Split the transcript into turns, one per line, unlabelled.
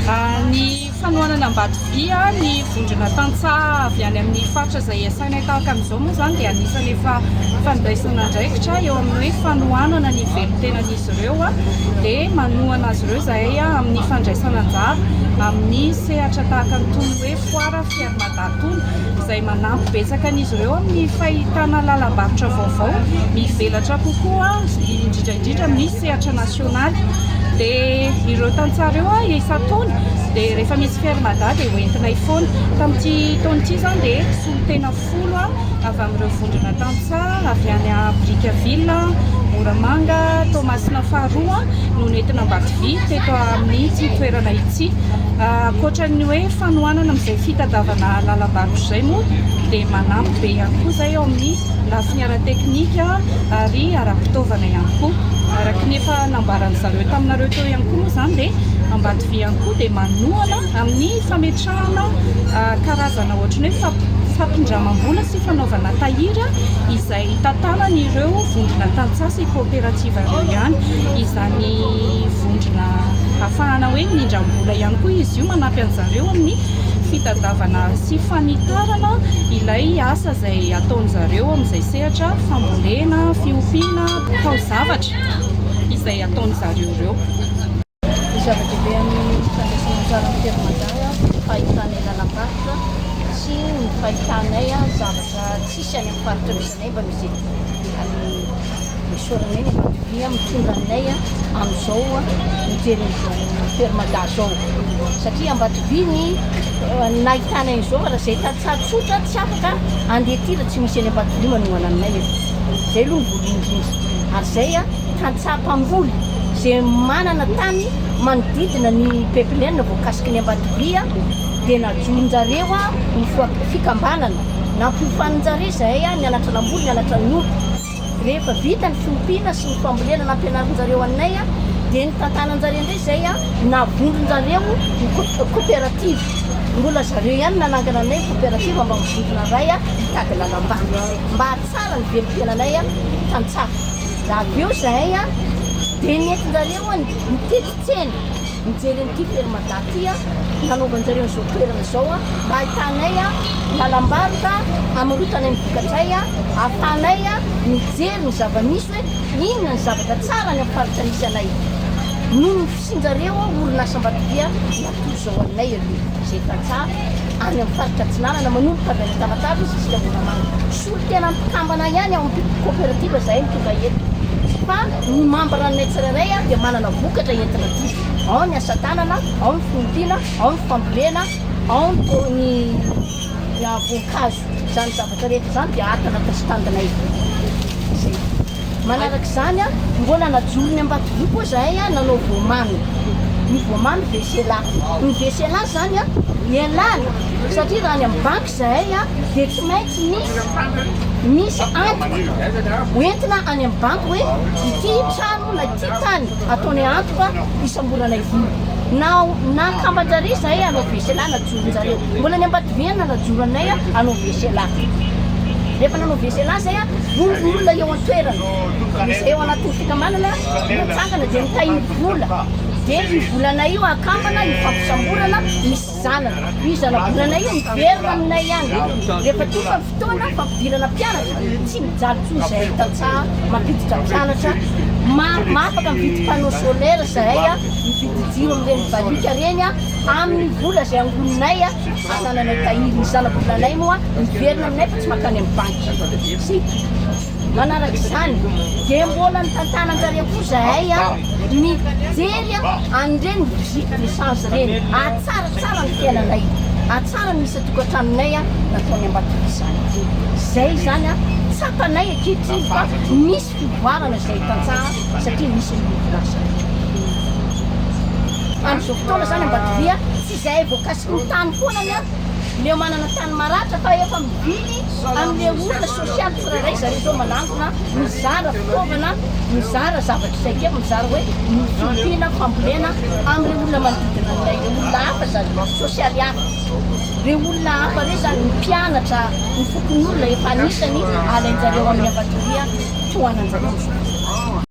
Ny fanohanana Ambatodia, ny vondrona tantsaha avy any amin'ny faritra izay iasanay tahaka an'izao moa izany dia anisan'ny efa fandraisana andraikitra eo amin'ny hoe fanohanana ny velon-tenan'izy ireo dia manohana azy ireo izahay amin'ny fandraisana anjara amin'ny sehatra tahaka an'itony hoe foara Fiarimada itony izay manampy betsaka an'izy ireo amin'ny fahitana lalam-barotra vaovao mivelatra kokoa indrindra indrindra amin'ny sehatra nasionaly. Dia ireo tantsaha ireo isan-taona dia rehefa misy Fiarimada dia hoentinay foana. Tamin'ity taona ity izany dia solontena 10 avy amin'ireo vondrona tantsaha avy any Brickaville, Moramanga, Toamasina faharoa no nentina Ambatovy teto amin'ity toerana ity. Ankoatra ny hoe fanohanana amin'izay fitadiavana lalam-barotra izay moa dia manampy be ihany koa izay eo amin'ny lafiny ara-teknika ary ara-pitaovana ihany koa. Araka ny efa nambaran'ny zareo taminareo teo ihany koa moa izany dia Ambatovy ihany koa dia manohana amin'ny fametrahana karazana ohatran'ny hoe fampindramam-bola sy fanaovana tahiry izay tantanan'ireo vondrona tantsaha sy kaoperativa ireo ihany. Izany vondrona ahafahana hoe mindram-bola ihany koa izy io manampy an-jareo amin'ny fitadiavana sy fanitarana ilay asa izay ataon-jareo amin'izay sehatra fambolena, fiompiana, taozavatra izay ataon-jareo ireo.
Ny zava-dehibe amin'ny fandraisana anjara amin'ny Fermada dia ny fahitanay lalam-barotra sy ny fahitanay zavatra tsisy any amin'ny faritra misy anay mba misy ety. Ary isaoranay ny Ambatovia mitondra anay amin'izao mijery an'izao Fermada izao. Satria Ambatovia ny nahitanay an'izao fa raha izay tantsaha tsotra tsy afaka handeha aty raha tsy misy any Ambatovia manohana anay eto. Izay aloha ny voalohany indrindra. Ary izay tantsaha mpamboly izay manana tany manodidina ny Pepelene voakasiky ny Ambatovia dia najoron-jareo ho fikambanana. Nampiofanin-jareo izahay nianatra namboly, nianatra niompy. Rehefa vita ny fiompiana sy ny fambolena nampianarin-jareo anay dia nitantanan-jareo indray izay navondron-jareo ho coopérative. Mbola zareo ihany nanangana anay ho coopérative mba ho vondrona iray hitady lalam-barotra mba hahatsara ny velom-piainanay tantsaha. Avy eo izahay dia nentin-jareo nitety tsena nijery an'ity Fermada ity, nanaovan-jareo an'izao toerana izao mba ahitanay lalam-barotra hamarotanay ny vokatray, ahafahanay mijery ny zava-misy hoe inona ny zavatra tsara any amin'ny faritra misy anay. Noho ny fisian-jareo orinasa Ambatovia natoro izao anay aloha izay tantsaha any amin'ny faritra Atsinanana manomboka avy any Tamatave jusqu'à Moramanga. Solontena mpikambana ihany ao amin'ny coopérative izahay no tonga eto fa ny membre anay tsirairay dia manana vokatra entina aty. Ao ny asa tanana, ao ny fiompiana, ao ny fambolena, ao ny voankazo. Izany zavatra rehetra izany dia ato anatin'ny stand-nay. Izay. Manaraka izany, mbola najoron'ny Ambatovy koa izahay nanao voamamy. Ny voamamy VCLA. Ny VCLA izany ialana satria raha any amin'ny banky izahay dia tsy maintsy misy misy antoka hoentina any amin'ny banky hoe ity trano na ity tany ataonay antoka hisamboranay vola. Na na akamban-jareo izahay hanao VCLA najoron-jareo. Mbola ny Ambatoviana najoro anay hanao VCLA. Rehefa nanao VCLA izay, vondron'olona eo an-toerana, izay ao anatin'ny fikambanana natsangana dia nitahiry vola. Dia io volanay io akambana ifampisamborana misy zanany. Io zana-bolanay io miverina aminay ihany. Rehefa tonga ny fotoana fampidirana mpianatra, tsy mijaly intsony izahay tantsaha mampiditra mpianatra. Ma afaka mividy panneau solaire izahay, mividy jiro amin'ireny baliaka ireny amin'ny vola izay angoninay. Anananay tahiry ny zana-bolanay moa miverina aminay fa tsy mankany amin'ny banky. C'est tout. Manaraka izany dia mbola nitantanan-jareo koa zahay mijery an'ireny visite de change ireny. Hahatsaratsara ny fiainanay, hahatsara ny isan-tokantranonay nataony Ambatovy izany. Izay izany tsapanay ankehitriny fa misy fivoarana izay tantsaha satria misy ny orinasa. Amin'izao fotoana izany Ambatovy tsy izay voakasiky ny tany foana ny ato, leo manana tany maratra fa efa mivily amin'le olona sosialy tsirairay zareo zao manangona, mizara fitaovana, mizara zavatra izay kely, mizara hoe ny fiompiana, fambolena amin'ireo olona manodidina an'ilay ireo olona hafa zany, sosialy hafa, ireo olona hafa ireo zany, ny mpianatra, ny fokonolona efa anisany alain-jareo amin'ny Ambatoria tohananjareo amin'izao fotoana.